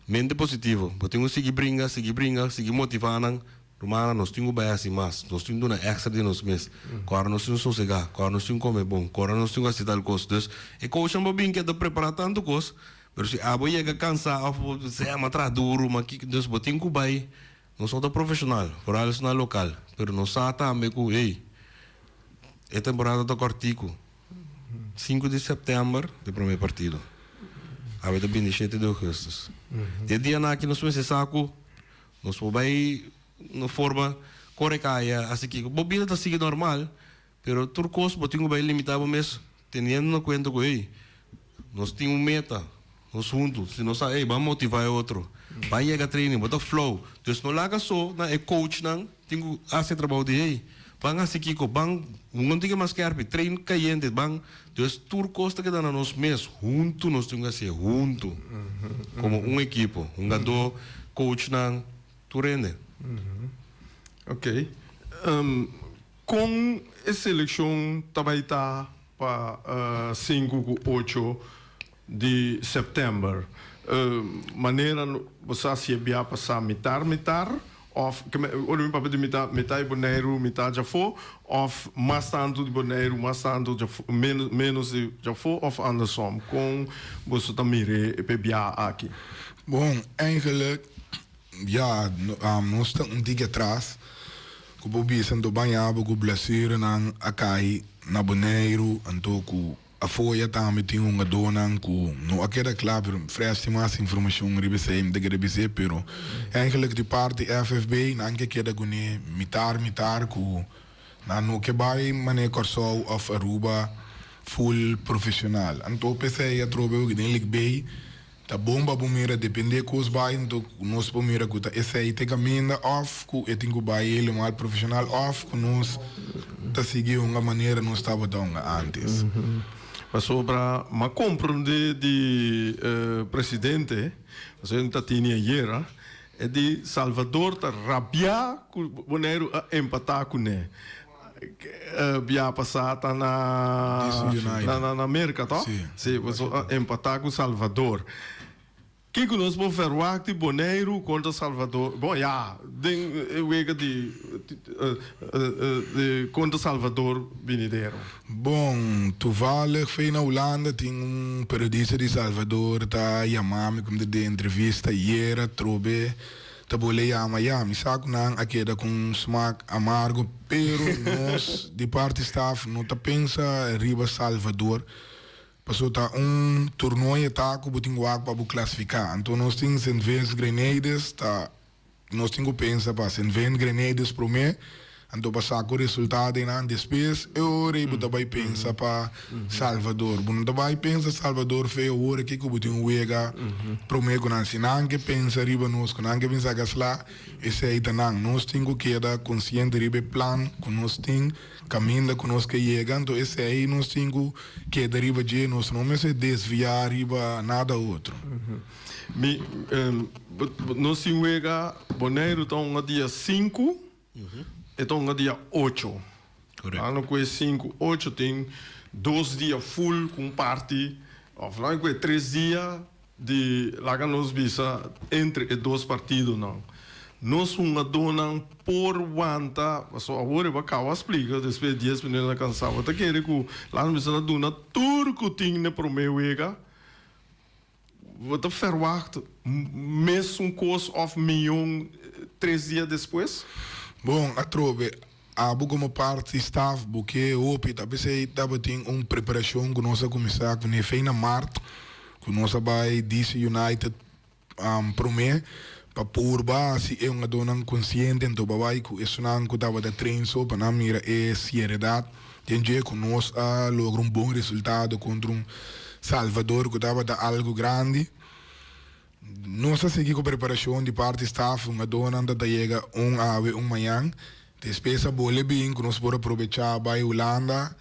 mente positivo. Bo tin ku sigui bringa, sigui bringa, sigui motivá nan, rumannan nos tin ku bai hasi mas, nos tin duna èkstra di nos mes, kòrda nos tin sosegá, kòrda nos tin kome bon, kòrda nos tin ku hasi tal kos. Dus e coachnan por bin ke ta prepará tantu kos, pero si abo yega kansá òf bo sea m'a traha duru, m'a kiko, dus bo tin ku bai. Nos no ta profesional, foral esnan local, pero nos sa tambe cu, hey, e temporada ta cortico. Cinco di september ta e prome partido. Awe ta 27 di augustus. Di e dianan aki nos mester sa cu nos por bay na forma core caya, haci kico. Bo bida ta sigui normal. Pero tur kos bo tin ku bai limitá bo mes teniendo na kuenta ku ey, nos tin un meta, nos huntu, si nos sa ey ban motivá e otro, ban yega training, bo ta flow. Dus no laga so na e coachnan tin ku hasi e trabou di ey, ban hasi kiko, ban no tin ke mas skerpi, train kayente, ban. Dus tur kos ta keda na nos mes, huntu nos tin ku hasié, huntu, komo un ekipo, hungadó, coachnan, tur hende. Ok. Kon e selekshon ta bai ta pa 5 ku 8 di sèptèmber? Manera bo sa si e bia pasá mitar mitar òf ora mi papia di mitar, mitar di Boneiru, mitar djafó òf mas tantu di Boneiru, mas tantu djafó, ménos di djafó òf andersom? Kon boso ta mira e bia aki? Bon, eigenlijk Ya, nos ta un tiki atras ku por bisa anto baña bo ku blessurenan a kai na Boneiru anto ku afó ya tambe tin hungadónan ku no a keda kla pero Fresh tin mas informashon riba esei mi ta kere bis'é pero eigenlijk di parti FFB nan ke keda kuné mitar mitar ku nan no ke bai manera Kòrsou òf Aruba full profeshonal anto p'esei atrobe ku den Lig B Ta bon pa bo mira depende kos bai anto nos por mira ku ta esei te kaminda òf ku e tin ku bai helemaal profeshonal òf ku nos ta sigui hunga manera nos tabata hunga antes. Pasobra m'a komprondé di presidente, pasobra mi ta tini ayera, e di Salvador ta rabiá ku Boneiru a empatá kuné. Bia pasá ta na na Merka to? Si, boso a empatá ku Salvador. Kiko nos por verwagt di Boneiru kontra Salvador? Bon ya, den e wega di kontra Salvador binidero. Bon, toevallig fei na Hulanda tin un periodista di Salvador ta yama mi ku mi ta den entrevista ayera trobe. Ta bole yama ya, mi sa ku nan a keda ku un smak amargo, pero nos di parti staf no ta pensa riba Salvador, paso ta un tornoe ta ku bo tin wak pa bo klasifiká. Anto nos tin Sint Vincent Grenades, ta nos tin ku pensa pa Sint Vincent Grenades promé, Anto pa sa ku resultado einan despues e ora ei bo ta bai pensa pa Salvador. Bo no ta bai pensa Salvador fe awor aki ku bo tin un wega prome ku nan. Si nan ke pensa riba nos ku nan ke bin saka sla, esei ta nan. Nos tin ku keda konsiente riba e plan ku nos tin, kaminda ku nos ke yega. Anto esei nos tin ku keda riba dje. Nos no mester desviá riba nada otro. Mi, nos tin wega Boneiru ta hunga dia 5. E ta hunga dia 8. Ano ku e 5, 8 tin 2 dia full ku un parti of nan ku e 3 dia di laga nos bisa entre e 2 partidonan. Nos hungadónan por wanta pasobra awor e bo a kaba splika despues di 10 minuut nan a kansa. Bo ta kere ku laga nos bisa nan duna tur ku tin na e promé wega. Bo ta verwacht mesun kos òf mion 3 dia despues? Bon, atrobe, abo komo parti staf bo ke hopi ta p'esei tabatin un preparashon ku nos a kuminsá kuné fei na mart ku nos a bai DC United promé pa purba hasi e hungadónan konsiente anto pa bai ku esunnan ku tabata train so pa nan mira e sieredat den dje ku nos a logra un bon resultado kontra un Salvador ku tabata algu grandi. Nos a sigui ku preparashon di parti staf, hungadónan ta ta yega un awe un mañan. Despues a bole bin ku nos por a probechá bai Hulanda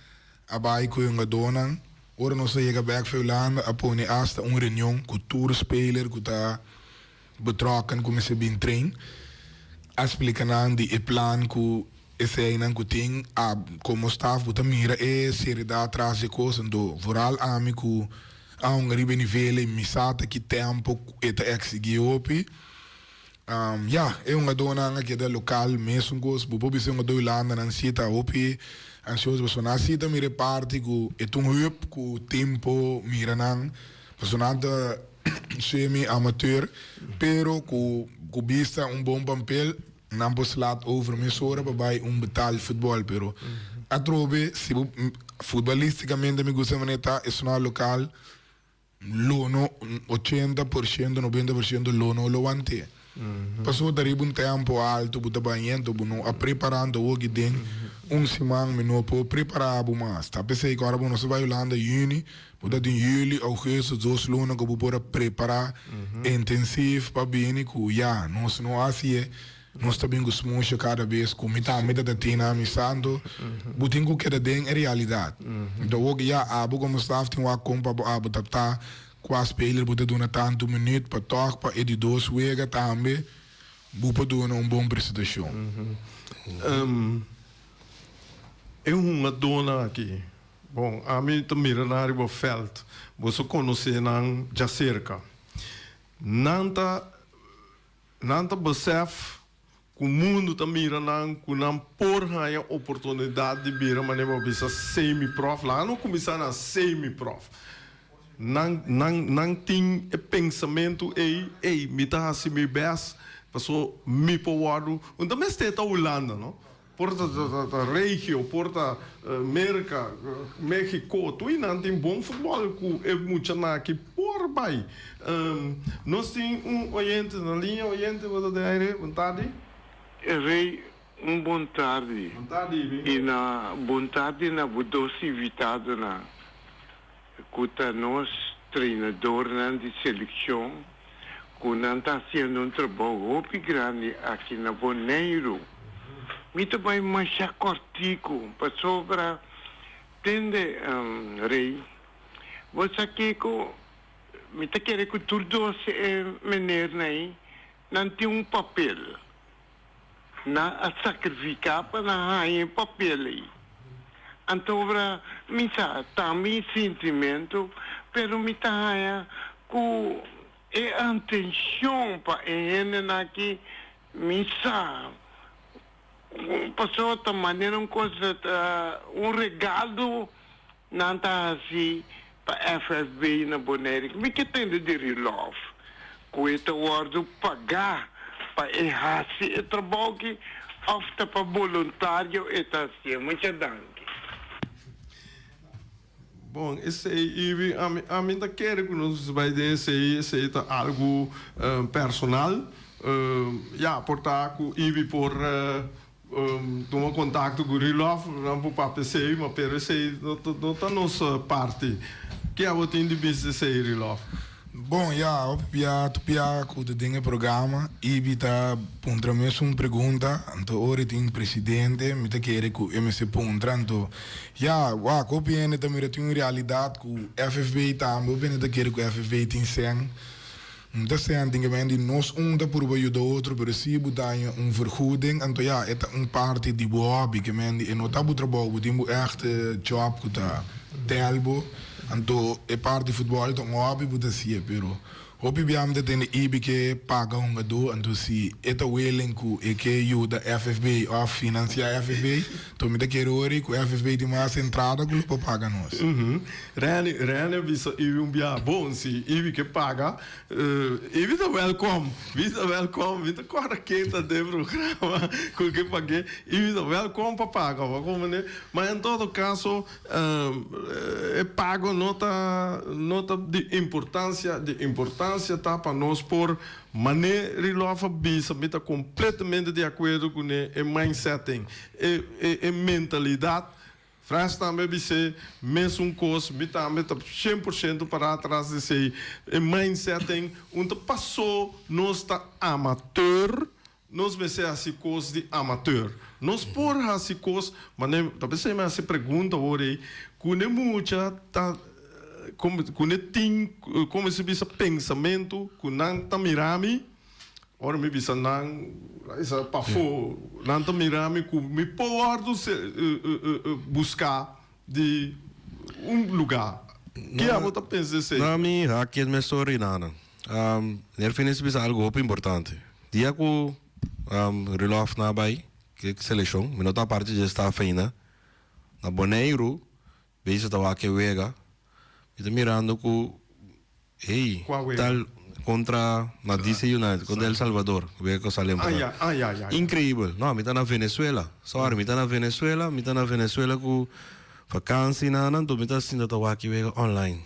a bai ku e hungadónan. Ora nos a yega bek for Hulanda a pone asta un reunion ku tur speler ku ta betrokken ku mester bin train. A splika nan di e plan ku eseinan ku tin a komo staf bo ta mira e seriedad tras di e kos. Anto vooral ami ku a hunga riba e nivel ei mi sa ta ki tempo e ta eksigi hopi. Ya, e hungadónan a keda lokal mesun kos. Bo por bisa e hungadó Hulanda nan si ta hopi ansioso pasobra nan si ta mira e parti ku e ta un hub ku tempo mira nan pasobra nan ta semi amateur pero ku ku bista un bon pampel nan por slaat over mesora pa bai un betaald futbòl pero atrobe si bo futbalisticamente mi gusta manera ta esunnan lokal. Lo no 80% 90% lo no lo want'é. Pasobra ta riba un tempo alto bo ta bai anto bo no a prepara anto hoki den. Un siman mi no por prepara bo mas. Ta p'esei ku ora bo no sa bai Hulanda yüni, bo ta tin yüli, ougùstùs, dos luna ku bo por a prepara intensief pa bini ku ya, nos no hasié, nos ta bin ku smusha kada bes ku mi tambe ta ta tin na mi santo, bo tin ku keda den e realidat. Enton wok ya abo komo staf tin wak kon pa bo abo ta ta kua speler bo ta duna tantu minüt pa tòg pa e di dos wega tambe. Bo por duna un bon presentashon. E hungadónan aki, bon, ami ta mira nan riba vèlt, boso konosé nan djaserka. Nan ta, nan ta besèf ku mundu ta mira nan ku nan por haña oportunidat di bira manera bo a bisa semi-prof. Laga nos kuminsá na semi-prof. Nan, nan, nan tin e pensamentu ei, ey, mi ta hasi mi best, paso mi por wòrdu, un ta mester ta Hulanda, no? Por ta, ta, ta regio, por ta Merka, Mexico, tur i nan tin bon futbòl ku e muchanan aki por bai. Nos tin un oyente na liña, oyente bo ta den aire, bon tardi. Rey, un bon tardi. Bon tardi. I na bon tardi na bo dos invitadonan. Ku ta nos trainadornan di selekshon ku nan ta hasiendo un trabou hopi grandi aki na Boneiru. Mi ta bai masha kòrtiku pasobra tende Rey, bo sa kiko mi ta kere ku tur dos e menernan ei nan tin un papel. Nan a sakrifiká pa nan haña e papel ei. Anto ora mi sa ta mi sintimentu, pero mi ta haña ku e antenshon pa e hendenan aki mi sa pasobra ta manera un kos ta un regalo nan ta hasi pa FFB na Bonaire. Mi ke tende di Rilòf ku e ta wòrdu pagá pa e hasi e trabou aki òf ta pa boluntario e ta hasié. Mucha danki. Bon, esei Ivy, ami ami ta kere ku nos bai den esei, esei ta algu personal. Ya, por ta ku Ivy por Tuma kontakto ku Rilòf, nan por papia esei, ma pero esei no no ta nos parti. Ke abo tin di bisa esei, Rilòf? Bon, ya, hopi bia tur bia ku ta den e programa, Ibi ta puntra mesun pregunta, anto ora e tin presidente, mi ta kere ku e mester puntra, anto ya, wak, hopi hende ta mira tin un realidat ku FFB tambe, hopi hende ta kere ku FFB tin sèn. Un ta senti ke men di nos un ta purba yuda otro pero si bo daña un vergoeding anto ya e ta un parti di bo hobby ke men di e no ta bo trabou bo tin bo echte job ku ta tel bo anto e parti futbol ta un hobby bo ta hacié pero hopi bia mi ta tende ibi ke paga hungadó anto si e ta willing ku e ke yuda FFB of financia FFB anto mi ta kere ori ku FFB tin mas entrada ku lo por paga nos. Renny, Renny a bisa Ivy un bia, bon, si Ivy ke paga, Ivy ta welkom, Ivy ta welkom, mi ta kòrda ken ta den programa ku ke pag'é, Ivy ta welkom pa paga, bo a komprendé? Ma en todo kaso, e pago no ta, no ta di importansia, di importansia ta pa nos por mané Rilòf a bisa, mi ta kompletamente di akuerdo kuné, e mindsetting, e, e, e mentalidat Frans tambe a bis'é mesun kos, mi tambe ta 100% pará tras di esei. E mindset den un ta pasó nos ta amateur, nos mester hasi kos di amateur. Nos por hasi kos, mane ta p'esei mi hasi pregunta awor ei, ku ne mucha ta ku ne tin komo si bisa pensamentu ku nan ta mira mi, Ora mi bisa nan, esa pafó, nan ta mira mi ku mi por wòrdu buská di un lugá. Ke abo ta pensa esei? Na mi haki mes story nana. Ner Finis bisa algu hopi importante. Dia ku Rudolf na bai ke selekshon, mi no ta parti dje staf ainda, na Boneiru Bisa ta wak e wega, mi ta mirando ku hey, Kua wega? tal kontra na DC United, kontra El Salvador, wega ku sali Ah, ya, ah, ya, ya, ya. Increíbel. No, mi ta na Venezuela. Sorry, mi ta na Venezuela, mi ta na Venezuela ku vakansi nan, anto mi ta sinta ta wak e wega online.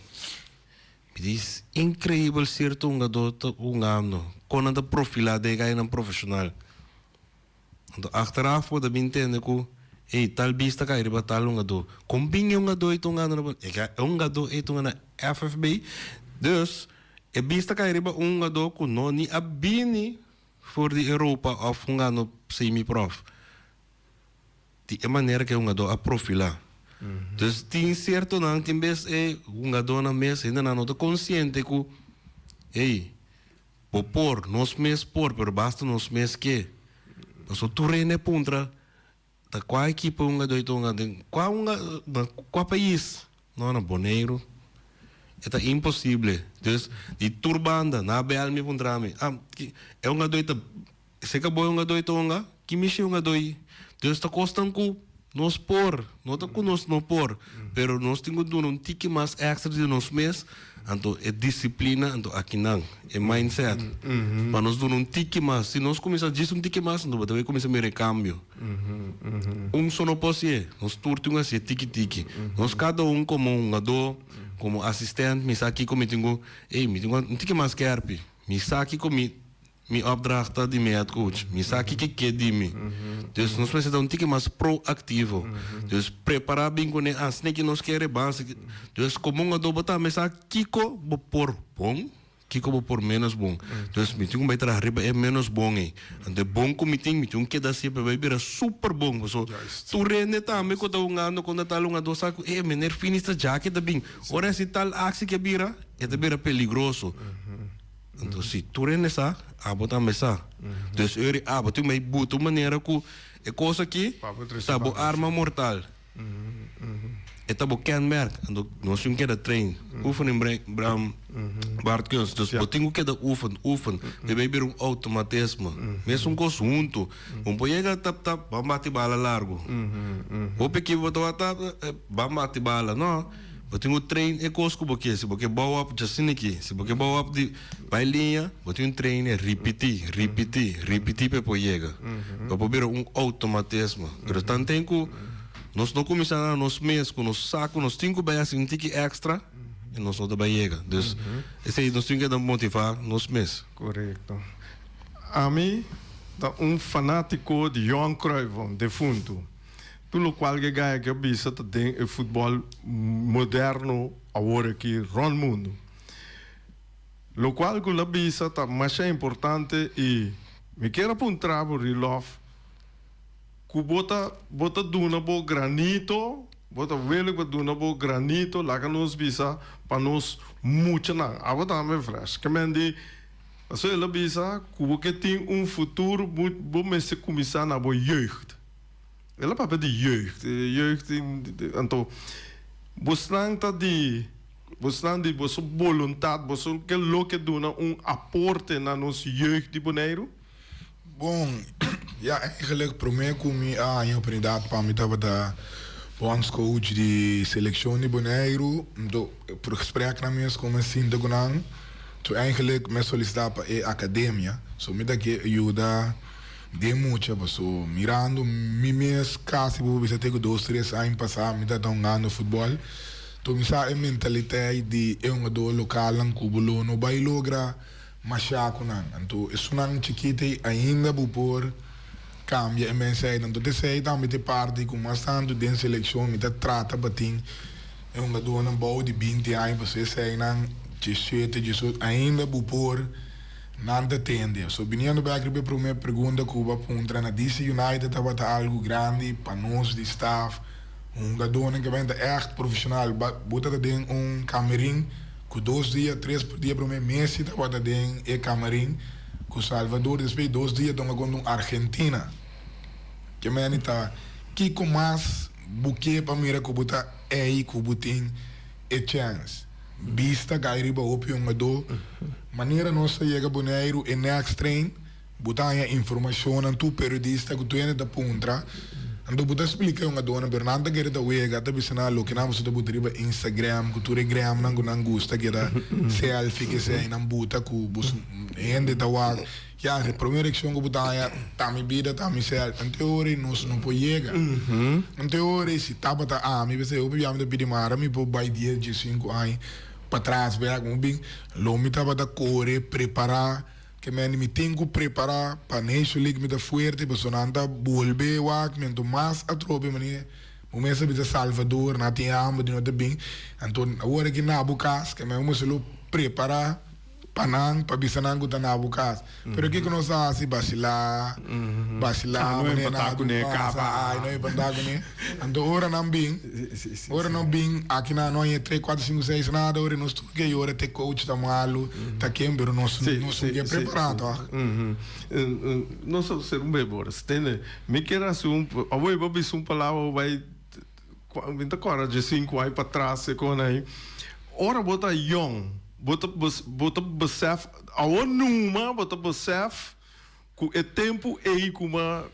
Mi di, increíbel sierto hungadó ta hungando, kon nan ta profilá den e gainan profeshonal. Anto achteraf bo ta bin tende ku. Ey, tal bista kai riba tal hungadó. Kon bin e hungadó ei ta hungando na Boneiru? E hungadó ei ta hunga na FFB. Dus, e bista kai riba un hungadó ku no ni a bini for di Europa òf hungando semi-prof. Di e manera ku e hungadó a profilá. Dus tin siertonan, tin bes e hungadónan mes hendenan no ta konsiente ku, ey, bo por, nos mes por, pero basta nos mes ke. Pasobra tur hende a puntra ta kua ekipo e hungadó ei ta hunga den, kua hunga, na kua pais? No, na Boneiru. E ta imposible. Dus di tur banda nan a bèl mi puntra mi, ah, e hungadó ei ta Esei ka bo e hungadó i ta hunga? Ki mishi e hungadó i? Dus ta kosnan ku nos por, no ta ku nos no por, pero nos tin ku duna un tiki mas èkstra di nos mes, anto e disiplina, anto akinan, e mindset, pa nos duna un tiki mas. Si nos kuminsá djis un tiki mas, anto bo ta bai kuminsá mira e kambio. Un so no por hasié, nos tur tin ku hasié tiki tiki. Nos kada un komo hungadó, komo asistènt, mi sa kiko mi tin ku, ey, mi tin ku un tiki mas skèrpi, mi sa kiko mi. Mi opdracht ta di mi head coach. Mi sa kiko ke di mi. Dus nos mester ta un tiki mas proactivo. Dus prepara bin kuné asina ki nos kere base. Dus komo un adobo tambe sa kiko bo por bon, kiko bo por menos bon. Dus mi tin ku bai traha riba e menos bon ei. Anto e bon ku mi tin, mi tin ku keda así pa bai bira super bon. Pasobra tur hende tambe ku ta hungando kontra tal hungadó sa ku e meneer Finis ta djaki ta bin. Ora e hasi tal aksi ke bira, e ta bira peligroso. Anto si tur hende sa, abo tambe sa. Dus eur abo tin mei buta un manera ku e kos aki ta bo arma mortal. E ta bo kenmerk. Anto nos tin ku keda train. Oefening brengt baart kunst. Dus bo tin ku keda oefen, oefen. Te bay bira un automatisme. Mesun kos huntu. Bo por yega tap tap, ban bati bala largu. Hopi ekipo bo ta wak tap, ban bati bala. No. Bo tin ku train e kos ku bo ke. Si bo ke bou op djasina aki, si bo ke bou op di bai liña, bo tin un train e ripití, ripití, ripití pa e por yega. Pa por bira un outomatismo. Pero tanten ku nos no kuminsá na nos mes, ku nos sa ku nos tin ku bai hasi un tiki èkstra, e nos no ta bai yega. Dus, esei nos tin keda motivá nos mes. Korekto. Ami ta un fanátiko di Johan Cruijff, defuntu. Tur lokual ke gaya ke a bisa ta den e futbòl moderno awor aki rònt mundu. Lokual ku el a bisa ta masha importante i mi kier a puntra bo Rilof ku bo ta bo ta duna bo granito, bo ta wele pa duna bo granito laga nos bisa pa nos muchanan. Abo tambe fresh. Ke men di pasobra el a bisa ku bo ke tin un futuro bo mester kuminsá na bo jeugd. El a papia di jeugd, jeugd anto bosnan ta di bosnan di boso boluntad boso ke loke duna un aporte na nos jeugd di Boneiru? Bon, ya eigenlijk prome ku mi a haña oportunidat pa mi tabata bondscoach di selekshon di Boneiru, anto por gespreknan mes ku mi a sinta ku nan, so eigenlijk mi a solisitá pa e akademia, so mi ta ke yuda. Den mucha paso mirando mi mes casi bo por bisa te cu dos tres aña pasa mi ta hungando futbol to mi sa e mentaliteit di e hungador localnan cu bo lo no bay logra masha cu nan anto esunnan chikito ey ainda bo por cambia e mensheid anto t'esey tambe t'e parti cu mas tanto den seleccion mi ta trata pa tin e hungadornan bou di binti aña paso eseynan diesshete diesocho ainda bo por Nan ta tende. So biniendo bek riba e prome pregunta ku bo a puntra na DC United tabata algu grandi pa nos di staf, hungadónan ke benta ègt profeshonal. Bo ta den un kamerin ku dos dia, tres dia prome Messi tabata den e kamerin ku Salvador, despues dos dia tonga kontra un Argentina. Ke meni ta kiko mas bo ke pa mira ku bo ta ei ku bo tin e chèns. Bista kai riba hopi hungadó. Manera nos ta yega Boneiru e next train, bo ta haña informashonnan tur periodista ku tur hende ta puntra. Anto bo ta splika e hungadónan pero nan ta kere ta wega, ta bisa nan loke nan boso ta buta riba Instagram ku tur e gramnan ku nan gusta keda selfie kesei nan buta ku boso hende ta wak. Ya, e prome reaccion cu bo ta haña, ta mi bida, ta mi self. En teoria nos no por yega. En teoria si tabata ami, p'esei hopi bia mi ta pidi mara mi por bai dies, diesinku aña patras bek. Mi bin, lo mi tabata core, prepara. Ke men mi tin ku prepará pa Nation League mi ta fuerte pasobra nan ta bolbe wak mi anto mas atrobe manera bo mes a bisa Salvador nan tin hamber di no ta bin anto awor aki na bo kas ke men bo mester lo prepará pa nan pa bisa nan ku ta na bo kas pero kiko nos a hasi basilá basilá Ah, no manera nan empatá a kuné pasa kaba. ai no empatá kuné anto ora nan bin Ora nos bin aki na no haña tres, cuatro, cinco, seis nada, ora nos tur ke yora te coach ta malu, ta ken, pero nos nos no ke prepara toch. Nos a ser un bebé ora, tende, mi kier haci un, awor bo bisa un palabra bo bay, mi ta corda dje cinco aña patras e con ahi, ora bo ta yong, bo ta bo ta besef, awor numa bo ta besef cu e tempo ey kuma.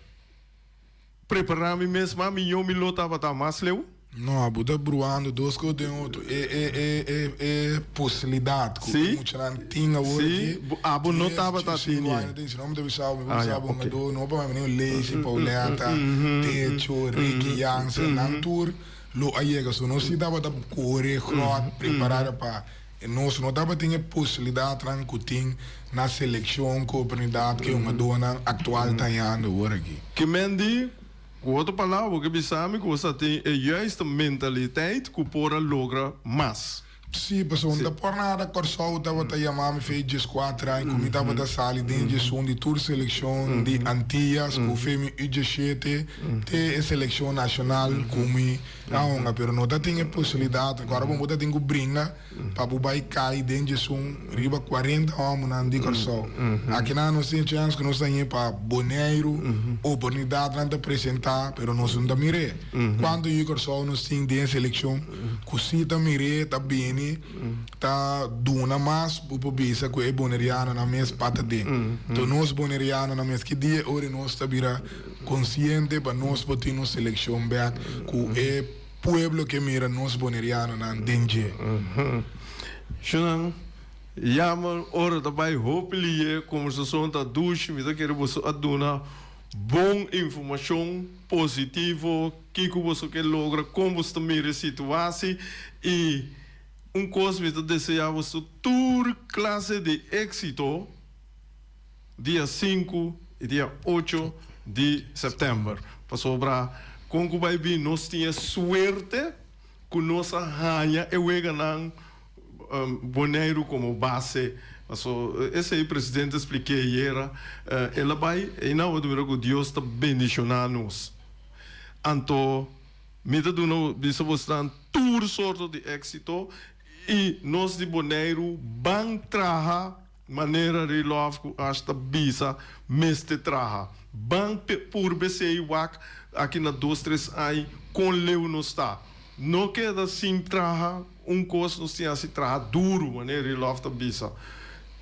Prepará mi mes, ma mi yo mi lo tabata mas leu. No, bo ta bruando dos cos den otro. E e e e e posibilidad cu e muchanan tin awor aki. Sí, abo no tabata tin e. Si no mi ta bisa bo, mi por bisa bo hungador, no pa mi manera Lacy, Pauletta, Techo, Ricky, Jansen, nan tur lo a yega. So nos si tabata core grot, prepara pa. Nos no tabatin e posibilidadnan cu tin na seleccion cu oportunidad cu e hungadornan actual ta hañando awor aki. Ke men di, cu otro palabra, bo ke bisa mi cu bo sa tin e juiste mentaliteit cu por a logra mas. Sí, pasobra no ta por nada Kòrsou tabata yama mi fe 14 aña cu mi tabata sali den djesun di tur seleccion di Antillas cu fe mi U 17 te e seleccion nacional cu mi a hunga, pero no ta tin e posibilidad. Awor bo ta tin cu bringa pa bo bai kai den djesun riba 40 homonan di Kòrsou. Akinan nos tin chèns ku nos ta hañ'é pa Boneiru, oportunidatnan ta presentá, pero nos no ta mir'é. Kuantu yu Kòrsou nos tin den selekshon ku si ta mir'é, ta bini, ta duna mas bo por bisa ku e bonerianonan mes pa ta den. Enton nos bonerianonan mes ki dia ora nos ta bira konsiente pa nos por tin nos selekshon bèk ku e Pueblo ke mira nos bonerianonan den dje. Shunan, jammer ora ta bai hopi liye, kombersashon ta dushi, mi ta kere boso a duna bon informashon positivo, kiko boso ke logra, kon boso ta mira e situasi i un kos mi ta desea boso tur klase di éksito dia sinku i dia ocho di sèptèmber. Pasobra kon ku bai bin nos tin e suerte ku nos a haña e weganan Boneiru komo base. Paso esei presidente a splik'é ayera. El a bai einan bo ta mira ku Dios ta bendishoná nos. Anto mi ta duna bisa bosnan tur sorto di éksito i nos di Boneiru ban traha. Manera Rilov ku Ash ta bisa mester traha. Ban purba esei wak aki na dos tres aña kon leu nos ta. No keda sin traha un kos nos tin hasi traha duru manera Rilov ta bisa.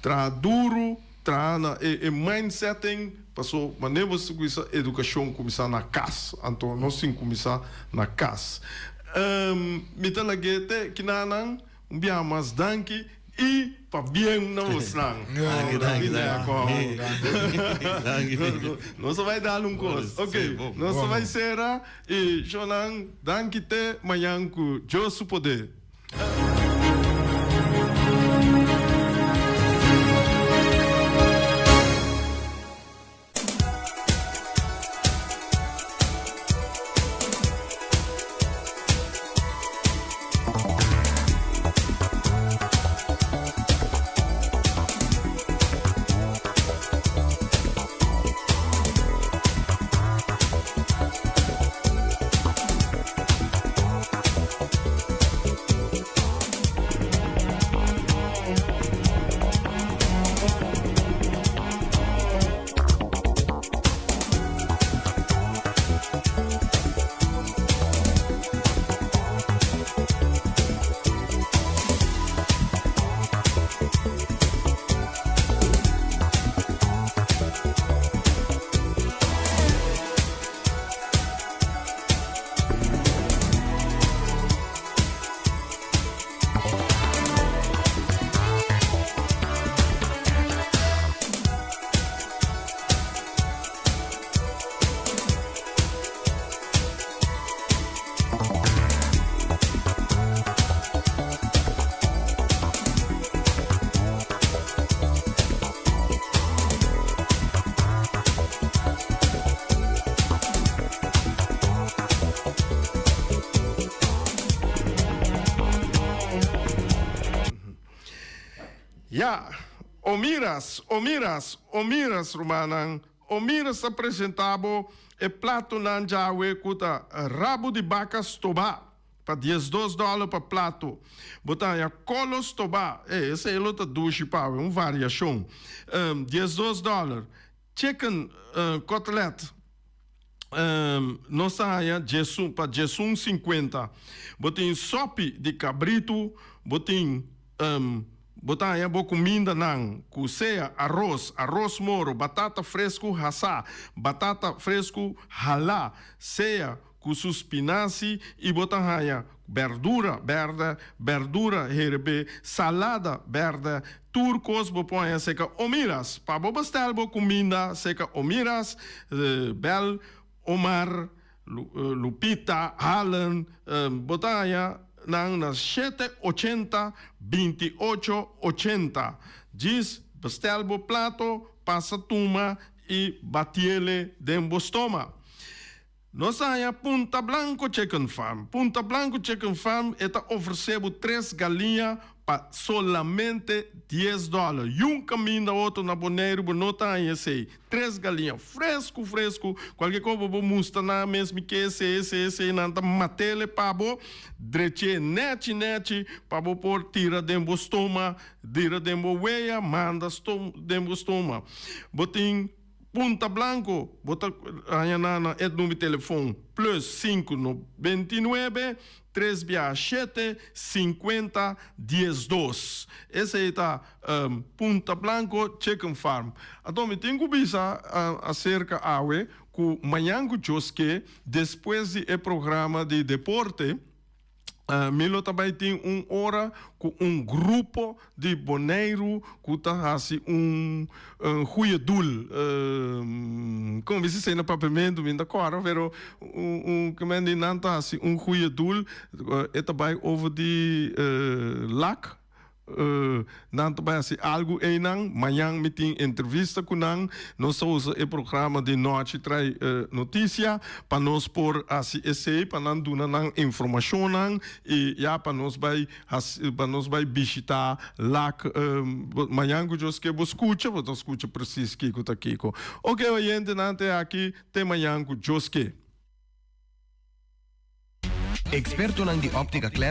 Traha duru, traha na e mindsetting paso manera bo ta kuminsa edukashon kuminsa na kas anto nos tin kuminsa na kas. Mi ta lag'é te kinanan. Un biaha mas danki y pabien na bosnan. Danki, danki, danki. Danki. Nos a bay dal un cos. Ok, nos a bay cera y shonan danki te mañan cu Dios su poder. Ya, Omiras, Omiras, Omiras rumannan, Omiras ta presentá bo e platonan djawe ku ta rabu di baka stobá pa 12 dòler pa plato. Bo ta haña kolo stobá, e esei lo ta dushi pa awe, un variashon, 12 dòler. Chicken kotlet nos ta haña djesun pa 11 50. Bo tin sopi di kabritu, bo tin bo ta haña bo kumindanan ku sea aros, aros moro, batata fresku hasá, batata fresku halá, sea ku su spinazi i bo ta haña berdura bèrdè, berdura herebé, salada bèrdè, tur kos bo por haña serka Omiras. Pa bo bestel bo kuminda serka Omiras, bèl Omar, Lupita, Allen, bo ta haña nan na 780 28 80. Djis bestel bo plato, pasa tuma i batiele den bo stoma. Nos haña Punta Blanco Chicken Farm. Punta Blanco Chicken Farm ta ofresé tres galiña pa solamente 10 dòler. Niun kaminda otro na Boneiru bo no ta haña esei. Tres galiña fresku fresku. Kualke kos bo mustra nan mes mi ke esei esei esei nan ta mat'é pa bo. Drech'é nechi nechi pa bo por tira den bo stoma, tira den bo wea, manda stom, den bo stoma. Bo tin Punta Blanco, bo ta haña nan na e número di telefòn +5 99 3 bia 7 50 12. Esei ta Punta Blanco Chicken Farm. Anto, mi tin ku bisa aserka awe ku mañan ku Dios ke, despues di e programa di deporte, Milo tambe tin un ora ku un grupo di Boneiru ku ta hasi un goede doel. Kon mi sa na papiamentu, mi no ta pero un ku men di nan ta hasi un goede doel. E ta bai over di Lac. Nan ta bai hasi algu einan. Mañan mi tin entrevista ku nan. Nos ta usa e programa di Nochi Trae Notisia pa nos por hasi esei, pa nan duna nan informashonnan i ya pa nos bai pa nos bai bishitá Lac mañan ku Dios ke bo skucha, bo ta skucha presis kiko ta kiko. Ok, oyentenan te aki te mañan ku Dios ke. Ekspertonan di Optica Class.